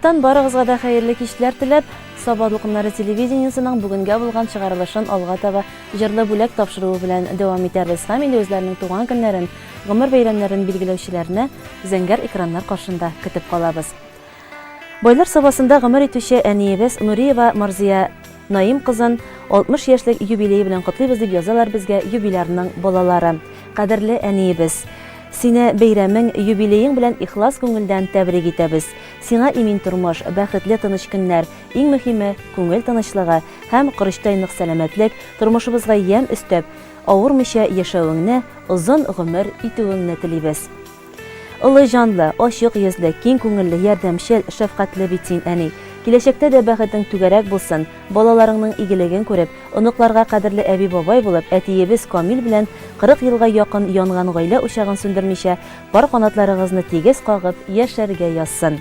Яңадан барыгызга да хәерле кичләр теләп, Саба дулкыннары телевидениесының бүгенгә булган чыгарылышын алга таба җырлы бүләк тапшыруы белән дәвам итәрбез һәм инде үзләренең туган көннәрен, гомер бәйрәмнәрен билгеләүчеләрне зәңгәр экраннар каршында көтеп калабыз. Байлар Сабасында гомер итүче әниебез Нуриева Марзия Наим кызын 60 яшьлек юбилее белән котлыйбыз дип язалар безгә юбилярның балалары. Кадерле әниебез! Сине бәйрәмең, юбилеең белән ихлас күңелдән тәбрик итәбез. Сиңа имин тормыш, бәхетле тыныч көннәр, иң мөһиме, күңел тынычлыгы һәм корычтай нык сәламәтлек, тормышыбызга ямь өстәп, авырмыйча яшәвеңне, озын гомер итүеңне телибез. Олы җанлы, ачык йөзле, киң күңелле, ярдәмчел, шәфкатьле бит син, әни. Киләчәктә дә бәхетең түгәрәк булсын, балаларыңның игелеген күреп, оныкларга кадерле әби-бабай булып, әтиебез Камил белән 40 елга якын янган гаилә учагын сүндермичә, пар канатларыгызны тигез кагып яшәргә язсын.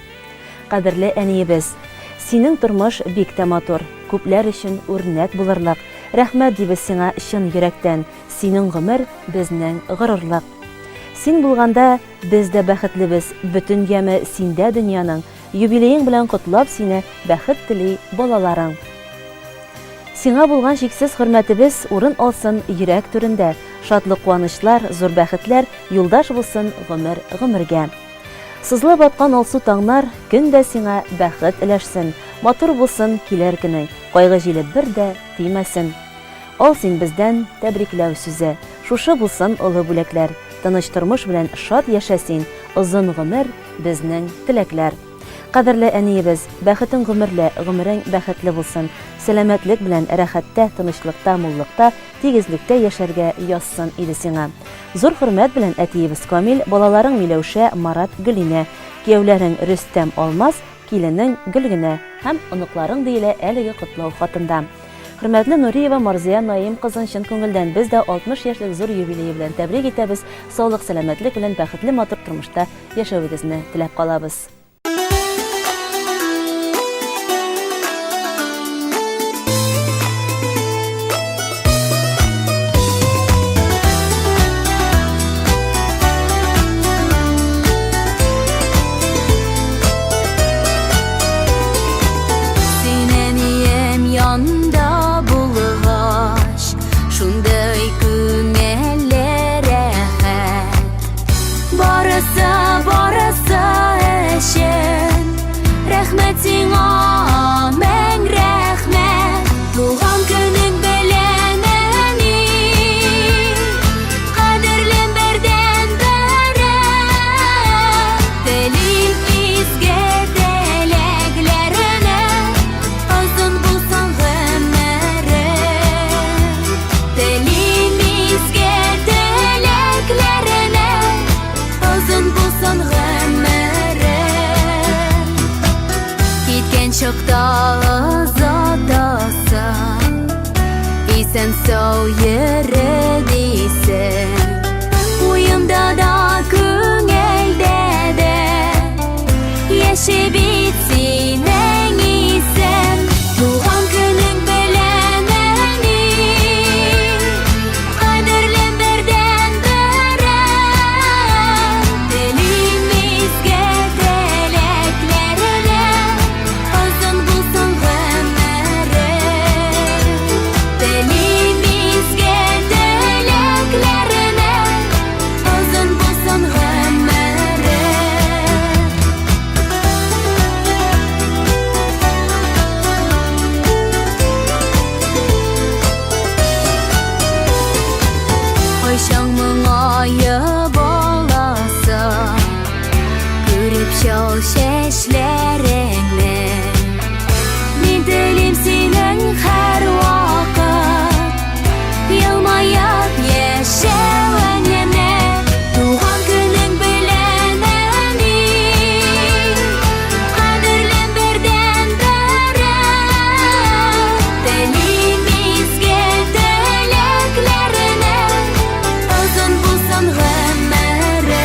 Кадерле әниебез! Синең тормыш бик тә матур, күпләр өчен үрнәк булырлык. Рәхмәт дибез сиңа чын йөрәктән, синең гомер, безнең горурлык. Син булганда, без дә бәхетлебез, бөтен яме синдә дөньяның, юбилеең белән котлап сине бәхет тели балаларың. Сиңа булган чиксез хөрмәтебез урын алсын йөрәк түрендә, шатлык-куанычлар, зур бәхетләр юлдаш булсын гомер-гомергә. Сызылып аткан алсу таңнар көн дә сиңа бәхет өләшсен, матур булсын килер көнең, кайгы җиле бер дә тимәсен. Ал син бездән тәбрикләү сүзе, Шушы булсын олы бүләкләр. Тыныч тормыш белән шат яшә син, Озын гомер, безнең теләкләр. Кадерле әниебез, бәхетең гомерле, гомерең бәхетле булсын. Сәламәтлек белән, рәхәттә, тынычлыкта, муллыкта, тигезлектә яшәргә язсын иде сиңа. Зур хөрмәт белән әтиебез Камил, балаларың Миләүшә, Марат, Гөлинә, кияүләрең Рөстәм, Алмаз, киленең Гөлгенә һәм оныкларың, диелә әлеге котлау хатында. Хөрмәтле Нуриева Марзия Наим кызын чын күңелдән без дә 60 яшьлек зур юбилее белән тәбрик итәбез, саулык-сәламәтлек белән бәхетле матур тормышта яшәвегезне теләп калабыз. Син әнием янда булгач, шундый күңелле рәхәт. Барысы, барысы өчен рәхмәт сиңа, мең рәхмәт. Туган көнең белән, әни, кадерлем бердәнберем. Телим изге теләкләренә, озын булсын гомерең. Телим изге теләкләренә, озын булсын гомерең. Киткән чакта озатасың, исән-сау йөре дисең. Уемда да, күңелдә дә яши бит синең исем. Туган көнең белән, әни, кадерлем бердәнберем. Телим изге теләкләреңә, озын булсын гомерең. Телим изге теләкләреңә, озын булсын гомерең. Кайчан моңаеп аласың, күреп чал чәчләреңне. Мин телим синең һәрвакыт елмаеп яшәвеңне. Туган көнең белән, әни, кадерлем бердәнберем. Телим изге теләкләреңә, озын булсын гомерең.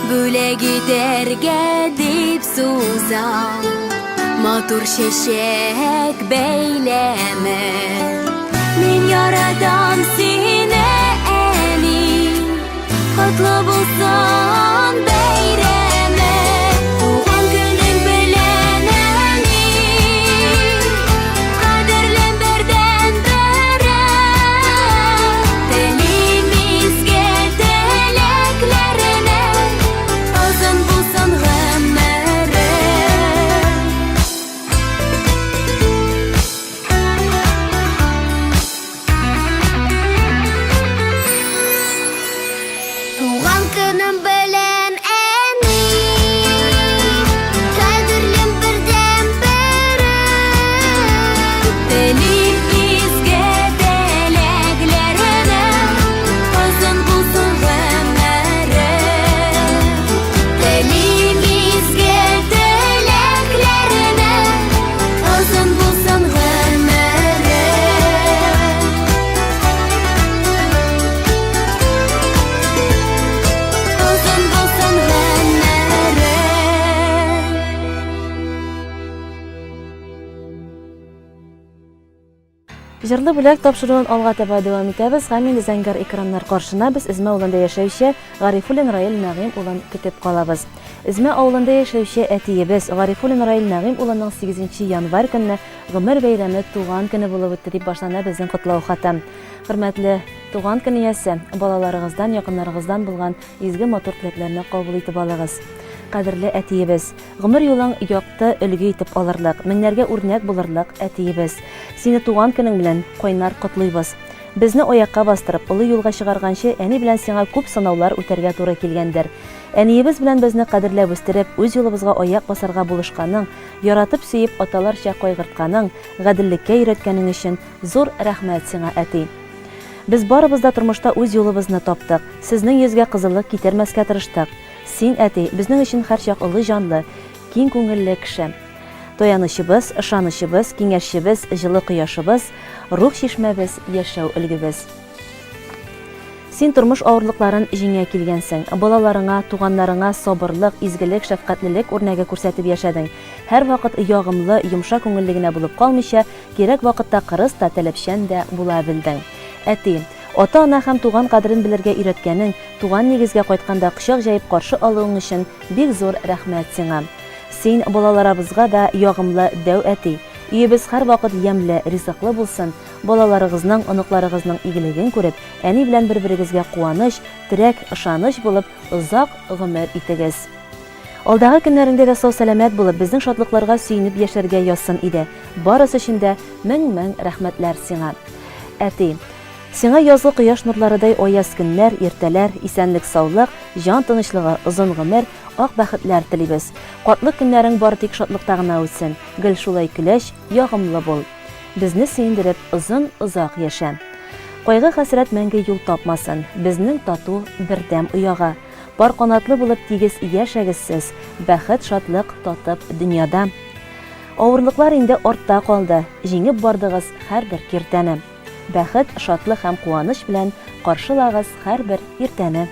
Бүләк итәргә дип сузам матур чәчәк бәйләме. Мин яратам сине, әни, котлы булсын бәйрәме. Туган Җырлы бүләк тапшыруын алга таба дәвам итәбез һәм инде зәңгәр экраннар каршына без Эзмә авылында яшәүче Гарифуллин Раил Нәгыйм улын көтеп калабыз. Эзмә авылында яшәүче әтиебез Гарифуллин Раил Нәгыйм улының 8 январь көнне гомер бәйрәме туган көне булып үтте дип башлана безнең котлау хаты. Хөрмәтле туган көн иясе, балаларыгыздан, якыннарыгыздан булган изге матур теләкләрне кабул итеп алыгыз. Кадерле әтиебез! Гомер юлың якты өлге итеп алырлык, меңнәргә үрнәк булырлык әтиебез. Сине туган көнең белән кайнар котлыйбыз. Безне аякка бастырып, олы юлга чыгарганчы, әни белән сиңа күп сынаулар үтәргә туры килгәндер. Әниебез белән безне кадерләп үстереп, үз юлыбызга аяк басарга булышканың, яратып-сөеп, аталарча кайгыртканың, гаделлеккә өйрәткәнең өчен зур рәхмәт сиңа, әти. Без барыбыз да тормышта үз юлыбызны таптык, сезнең йөзгә кызыллык китермәскә тырыштык. Син, әти, безнең өчен һәрчак олы җанлы, киң күңелле кеше. Таянычыбыз, ышанычыбыз, киңәшчебез, җылы кояшыбыз, рух чишмәбез, яшәү өлгебез. Син тормыш авырлыкларын җиңә килгәнсең. Балаларыңа, туганнарыңа сабырлык, изгелек, шәфкатьлелек үрнәге күрсәтеп яшәдең. Һәрвакыт ягымлы, йомшак күңелле генә булып калмыйча, кирәк вакытта кырыс та, таләпчән дә була белдең. Әти, ата-ана һәм туган кадерен белергә өйрәткәнең, Туган нигезгә кайтканда кочак җәеп каршы алуың өчен бик зур рәхмәт сиңа. Син балаларабызга да ягымлы дәү әти. Өебез һәрвакыт ямьле, ризыклы булсын, балаларыгызның, оныкларыгызның игелеген күреп, әни белән бер-берегезгә куаныч, терәк, ышаныч булып, озак гомер итегез. Алдагы көннәреңдә дә сау-сәламәт булып, безнең шатлыкларга сөенеп яшәргә язсын иде. Барысы өчен дә мең-мең рәхмәтләр сиңа. Әти. Сиңа язгы кояш нурларыдай аяз көннәр, иртәләр, исәнлек-саулык, җан тынычлыгы, озын гомер, ак бәхетләр телибез. Картлык көннәрең бары тик шатлыкта гына үтсен, гел шулай көләч, ягымлы бул. Безне сөендереп, озын-озак яшә. Кайгы-хәсрәт мәңге юл тапмасын, безнең тату, бердәм ояга. Пар канатлы булып тигез яшәгез сез, бәхет-шатлык татып дөньяда. Авырлыклар инде артта калды, җиңеп бардыгыз һәрбер киртәне. Бәхет, шатлык һәм куаныч белән каршылагыз һәрбер иртәне.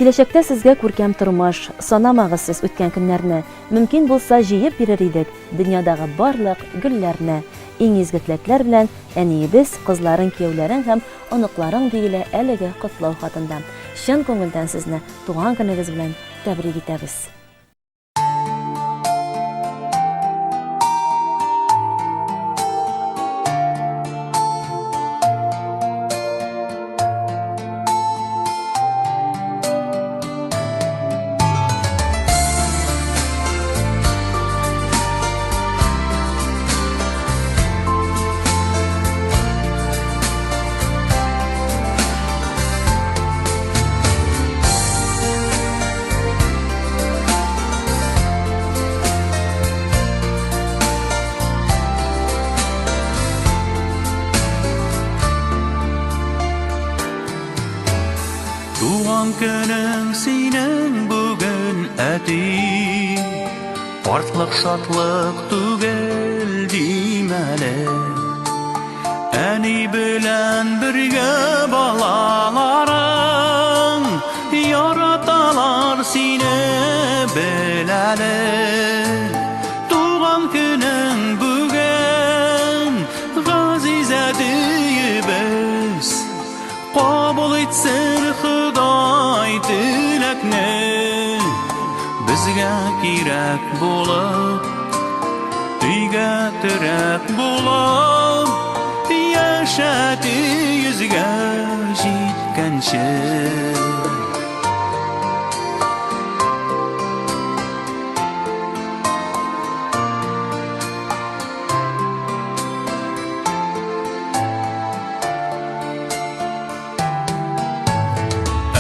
Киләчәктә сезгә күркәм тормыш, санамагыз сез үткән көннәрне, мөмкин булса җыеп бирер идек дөньядагы барлык гөлләрне. Иң изге теләкләр белән әниебез, кызларың, кияүләрең һәм оныкларың, диелә әлеге котлау хатында. Чын күңелдән сезне туган көнегез белән тәбрик итәбез. Туган көнең синең бүген, әти. Картлык шатлык түгел димәле. Әни белән бергә балаларың Яраталар сине бел әле. Туган көнең бүген, газиз әтиебез, Кабул итсен Ходай теләкне. Безгә кирәк булып, өйгә терәк булып, Яшәте йөзгә җиткәнче.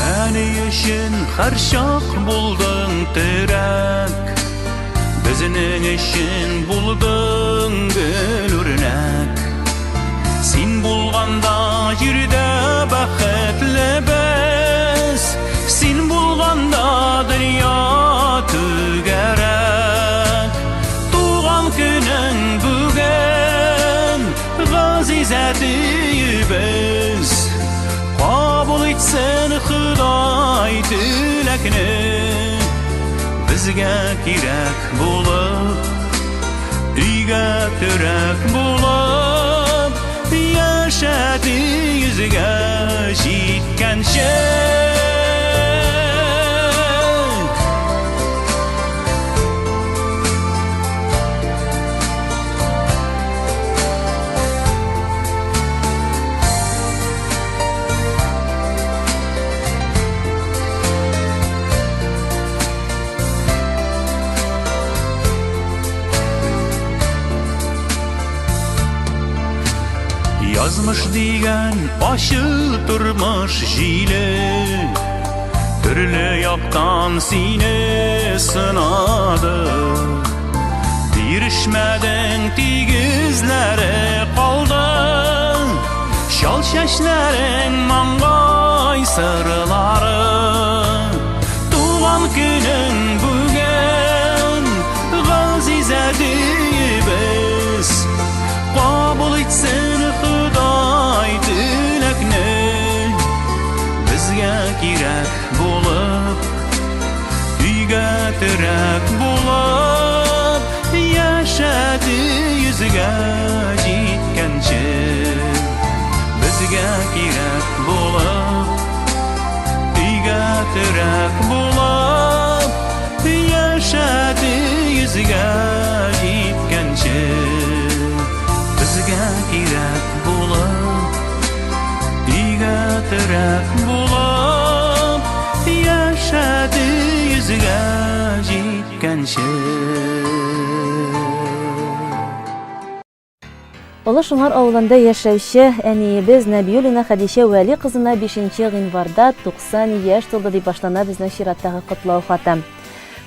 Әни өчен һәрчак булдың терәк, Безнең өчен булдың гел үрнәк. Син булганда җирдә бәхетле без, Син булганда дөнья түгәрәк. Туган көнең бүген, газиз әтиебез, Кабул итсен Ходай теләкне. Безгә кирәк булып, өйгә терәк булып, җиткәнче. Язмыш дигән ачы тормыш җиле Төрле яктан сине сынады. Бирешмәдең, тигезләре калды. Чал чәчләрең, маңгай сырлары. Туган көнең бүген, газиз әтиебез. Кабул итсен Ходай теләкне. Безгә кирәк булып, өйгә терәк булып, яшәде йөзгә җиткәнче. Безгә кирәк булып, өйгә терәк булып, яшәде йөзгә җиткәнче. Безгә кирәк булып, өйгә терәк булып, яшәде йөзгә җиткәнче. Олы Шыңар авылында яшәүче әниебез Нәбиуллина Хәдичә Вәли кызына 5 гыйнварда 90 яшь тулды дип башлана безнең чираттагы котлау хаты.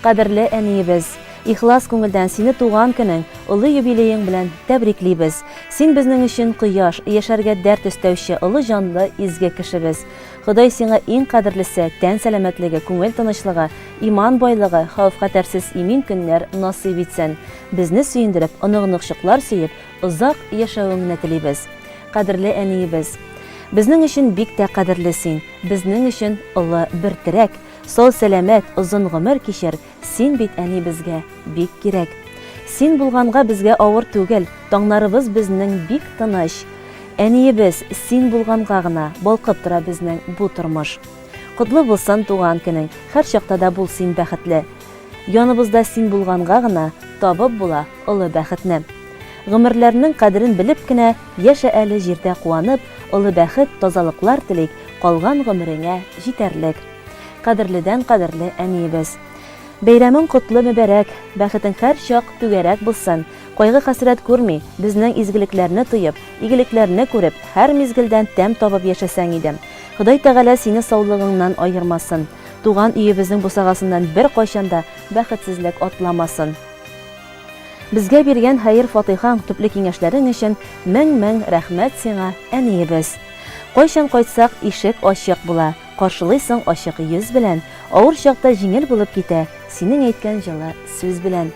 Кадерле әниебез, ихлас күңелдән сине туган көнең, олы юбилеең белән тәбриклибез. Син безнең өчен кояш, яшәргә дәрт өстәүче олы җанлы изге кешебез. Ходай сиңа иң кадерлесе, тән сәламәтлеге, күңел тынычлыгы, иман байлыгы, хәвеф-хәтәрсез имин көннәр насыйп итсен. Безне сөендереп, онык-оныкчыклар сөеп, озак яшәвеңне телибез. Кадерле әниебез! Безнең өчен бик тә кадерле син, безнең өчен олы бер терәк. Сау-сәламәт, озын гомер кичер, син бит, әни, безгә бик кирәк. Син булганга безгә авыр түгел, таңнарыбыз безнең бик тыныч. Әниебез, син булганга гына балкып тора безнең бу тормыш. Котлы булсын туган көнең, һәрчакта да бул син бәхетле. Яныбызда син булганга гына табып була олы бәхетне. Гомерләрнең кадерен белеп кенә яшә әле җирдә куанып, олы бәхет, тазалыклар телик, калган гомереңә җитәрлек. Кадерледән кадерле әниебез. Бәйрәмең котлы мөбәрәк, бәхетең һәрчак түгәрәк булсын, кайгы-хәсрәт күрми, безнең изгелекләрне тоеп, игелекләрне күреп, һәр мизгелдән тәм табып яшәсәң иде. Ходай Тәгалә сине саулыгыңнан аермасын. Туган өебезнең бусагасыннан беркайчан да бәхетсезлек атламасын. Безгә биргән хәер-фатыйхаң, төпле киңәшләрең өчен мең-мең рәхмәт сиңа, әниебез. Кайчан кайтсак, ишек ачык була, каршылыйсың ачык йөз белән, авыр чакта җиңел булып китә, синең әйткән җылы сүз белән.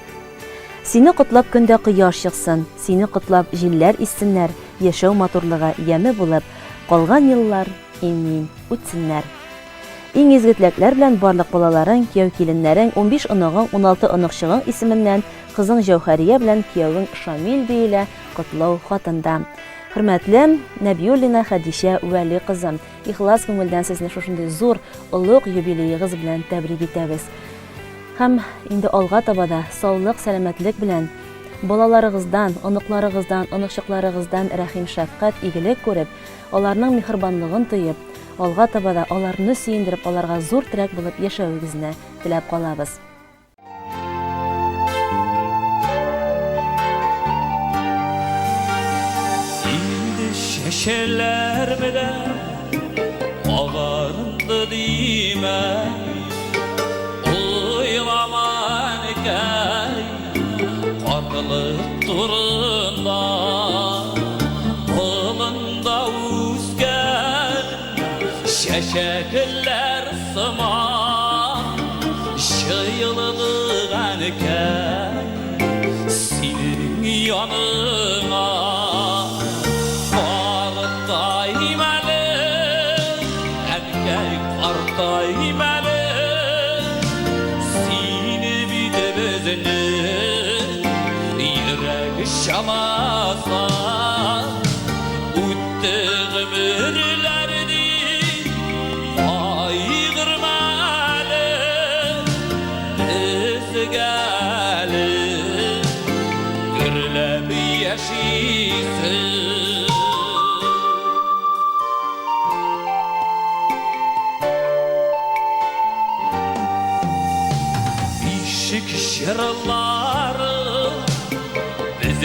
Сине котлап көн дә кояш чыксын, сине котлап җилләр иссеннәр, яшәү матурлыгы яме булып, калган еллар имин үтсеннәр. Иң изге теләкләр белән барлык балаларың, кияү-киленнәрең, 15 оныгың, 16 оныкчыгың исеменнән кызың Җәүһәрия белән киявең Шамил, диелә котлау хатында. Хөрмәтле Нәбиуллина Хәдичә Вәли кызы, ихлас күңелдән сезне шушындый зур, олуг юбилеегыз белән тәбрик итәбез. Һәм инде алга таба да саулык, сәламәтлек белән балаларыгыздан, оныкларыгыздан, оныкчыкларыгыздан рәхим-шәфкать, игелек күреп, аларның миһербанлыгын тоеп, алга таба да аларны сөендереп, аларга зур терәк булып яшәвегезне теләп калабыз. Инде чәчәләрме дә агарынды димә, Уйлама, әнкәй, картлык турында. Болында үскән чәчәкләр сыман җыелдык, әнкәй, синең яныңа. Картайм әле, әнкәй, картайм әле, сине бит безнең йөрәк чамаса. Үтте гомерләр ди,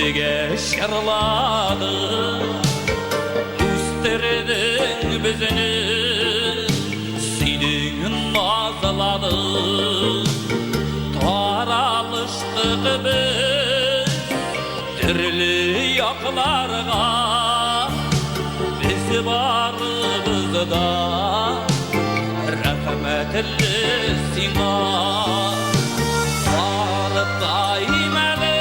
Безгә җырладың, үстердең безне, синең назладың. Таралыштык без төрле якларга, без барыбыз да рәхмәтле сиңа. Картайм әле,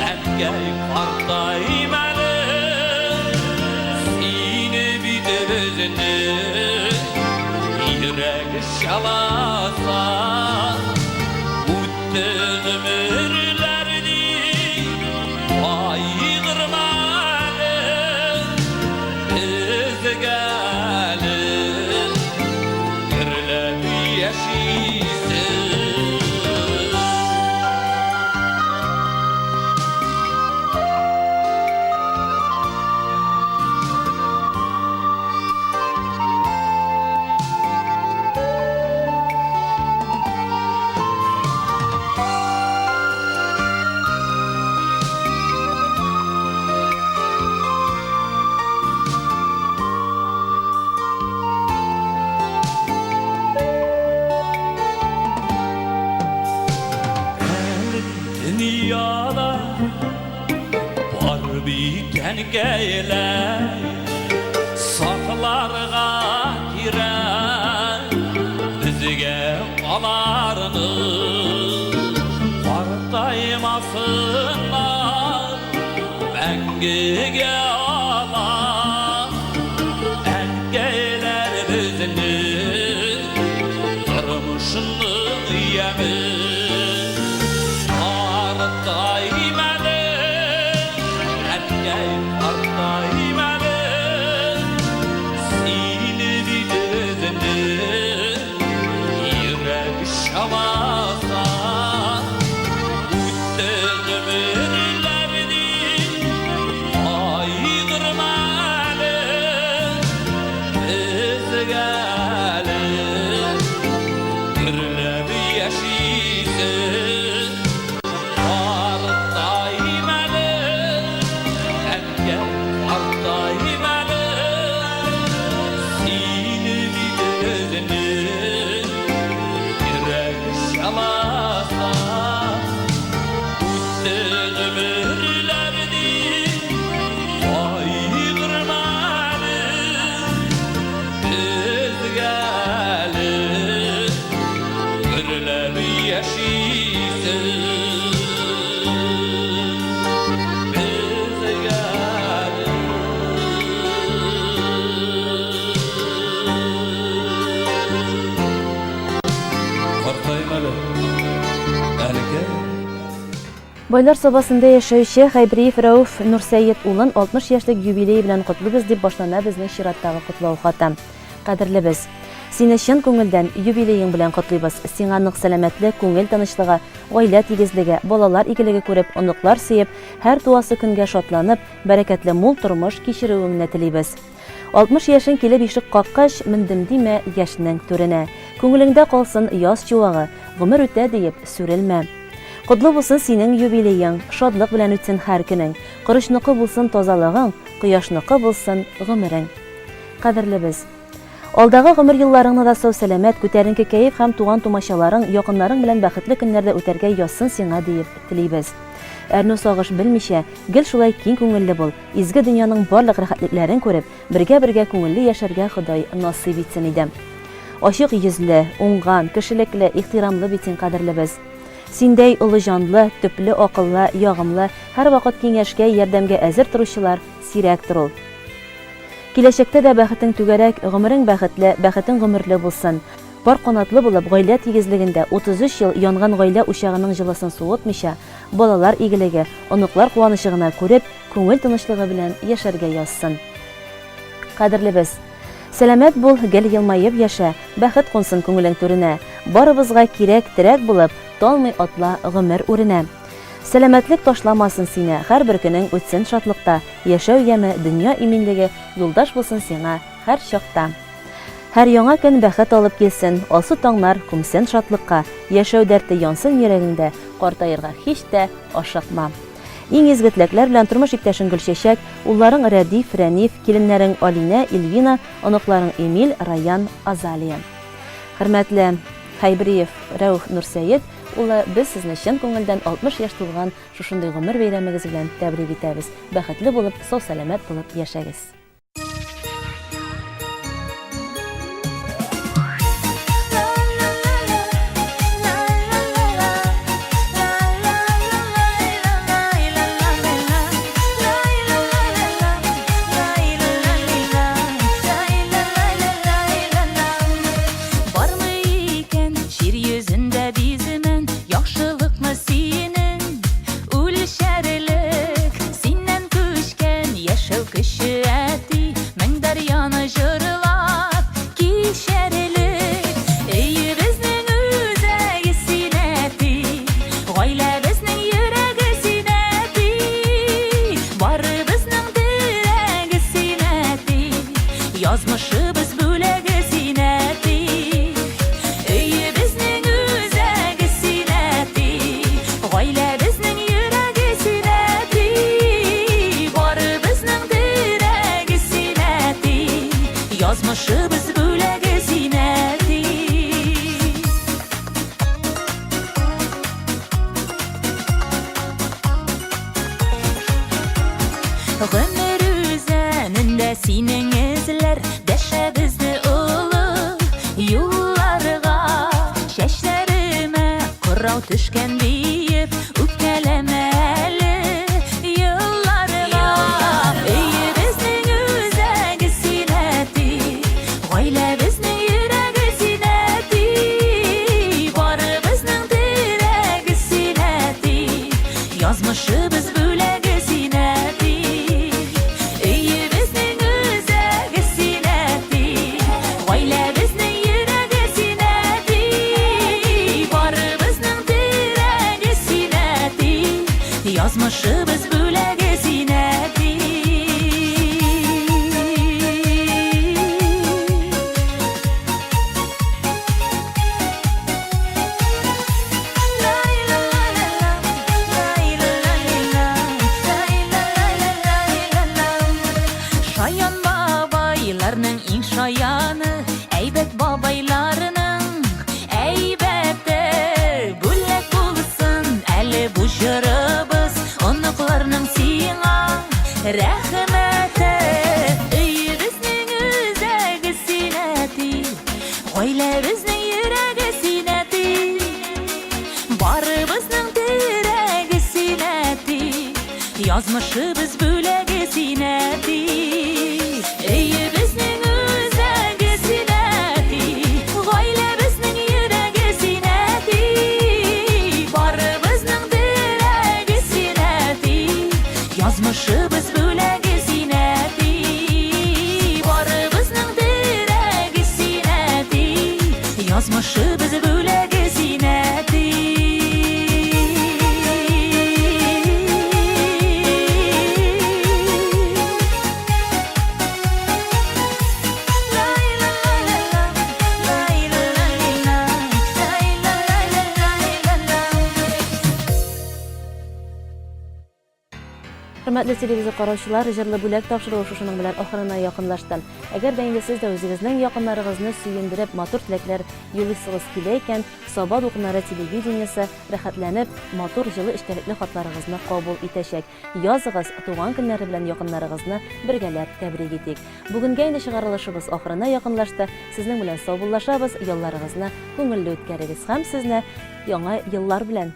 әнкәй, картайм әле, сине бит безне йөрәк чаласа. Үтте гомерләр ди, кайгырма әле, безгә әле гөрләп яшисе. Әле дөньяда бар бит әнкәйләр, сакларга кирәк безгә аларны. Картаймасыннар мәңгегә алар, әнкәйләр безнең тормышның яме. Картайм әле, әнкәй, картайм әле, сине бит безне йөрәк чаласа. Үтте гомерләр ди, кайгырма әле, безгә әле гөрләп яшисе. Картайм әле, әнкәй, картайм әле, сине бит безне йөрәк чаласа. Үтте гомерләр ди, кайгырма әле, безгә әле гөрләп яшисе. Безгә әле. Картайм әле, әнкәй. Байлар Сабасында яшәүче Хәйбриев Рәүф Нурсәет улын 60 яшьлек юбилее белән котлыйбыз дип башлана безнең чираттагы котлау хаты. Кадерлебез! Сине чын күңелдән юбилеең белән котлыйбыз. Сиңа нык сәламәтлек, күңел тынычлыгы, гаилә тигезлеге, балалар игелеге күреп, оныклар сөеп, һәр туасы көнгә шатланып, бәрәкәтле мул тормыш кичерүеңне телибез. 60 яшең килеп ишек каккач, мендем димә яшьнең түренә. Күңелеңдә калсын яз чуагы, гомер үтә диеп, сүрелмә. Котлы булсын синең юбилеең, шатлык белән үтсен һәр көнең. Корычныкы булсын тазалыгың, кояшныкы булсын гомерең. Кадерлебез! Алдагы гомер елларыңны да сау-сәламәт, күтәренке кәеф һәм туган-тумачаларың, якыннарың белән бәхетле көннәрдә үтәргә язсын сиңа диеп телибез. Әрнү-сагыш белмичә, гел шулай киң күңелле бул, изге дөньяның барлык рәхәтлекләрен күреп, бергә-бергә күңелле яшәргә Ходай насыйп итсен иде. Ачык йөзле, уңган, кешелекле, ихтирамлы бит син, кадерлебез. Синдәй олы җанлы, төпле акыллы, ягымлы, һәрвакыт киңәшкә, ярдәмгә әзер торучылар сирәктер ул. Киләчәктә дә бәхетең түгәрәк, гомерең бәхетле, бәхетең гомерле булсын. Пар канатлы булып, гаилә тигезлегендә 33 ел янган гаилә учагының җылысын суытмыйча, балалар игелеге, оныклар куанычы гына күреп, күңел тынычлыгы белән яшәргә язсын. Кадерлебез! Сәламәт бул, гел елмаеп яшә, бәхет кунсын күңелең түренә. Барыбызга кирәк терәк булып, талмый атла гомер үренә. Сәламәтлек ташламасын сине, һәрбер көнең үтсен шатлыкта, яшәү яме, дөнья иминлеге юлдаш булсын сиңа һәр чакта. Һәр яңа көн бәхет алып килсен, алсу таңнар күмсен шатлыкка, яшәү дәрте янсын йөрәгеңдә, картаерга һич тә ашыкма. Иң изге теләкләр белән тормыш иптәшең Гөлчәчәк, улларың Рәдиф, Рәниф, киленнәрең Алинә, Ильвина, оныкларың Эмиль, Раян, Азалия. Хөрмәтле Хәйбриев Рәүф Нурсәет улы, без сезне чын күңелдән 60 яшь тулган шушындый гомер бәйрәмегез белән тәбрик итәбез. Бәхетле булып, сау-сәламәт булып яшәгез. Бармы икән җир йөзендә биземен Яхшылыкны синең үлчәрлек Синнән күчкән яшәү көче әти Мең дәрьяны җырлап кичәрлек Өебезнең үзәге син әти Гаиләбезнең йөрәге син әти Барыбызның терәге син әти Язмышыбыз бүләге син, әти. Өебезнең үзәге син, әти. Гаиләбезнең йөрәге син, әти. Барыбызның терәге син, әти. Язмышыбыз бүләге син, әти. Гомер үзәнендә синең эзләр Дәшә безне олы юлларга. Чәчләремә кырау төшкән диеп Үпкәләмә әле елларга. Өебезнең үзәге син, әти, Гаиләбезнең йөрәге син, әти, Барыбызның терәге син, әти, Язмышыбыз бүләге син, әти. Өебезнең үзәге син, әти, Гаиләбезнең йөрәге син, әти, Барыбызның терәге син, әти, Язмышыбыз бүләге син, әти. Шаян бабайларның иң шаяны, әйбәт бабайларның әйбәте. Бүләк булсын әле бу җырыбыз, оныкларның сиңа рәхмәте. Өебезнең үзәге син, әти, гаиләбезнең йөрәге син, әти. Барыбызның терәге син, әти, язмышыбыз бүләге син, әти. Өебезнең үзәге син, әти, гаиләбезнең йөрәге син, әти. Барыбызның терәге син, әти, язмышыбыз бүләге син, әти. Барыбызның терәге син, әти, язмышыбыз бүләге син, әти. Хөрмәтле телевизор караучылар, җырлы бүләк тапшыруы шушының белән ахырына якынлашты. Әгәр дә инде сез дә үзегезнең якыннарыгызны сөендереп, матур теләкләр юлыйсыгыз килә икән, Саба дулкыннары телевидениесе рәхәтләнеп, матур, җылы эчтәлекле хатларыгызны кабул итәчәк. Языгыз, туган көннәре белән якыннарыгызны бергәләп тәбрик итик. Бүгенгә инде чыгарылышыбыз ахырына якынлашты. Сезнең белән саубуллашабыз, ялларыгызны күңелле үткәрегез һәм сезне яңа еллар белән!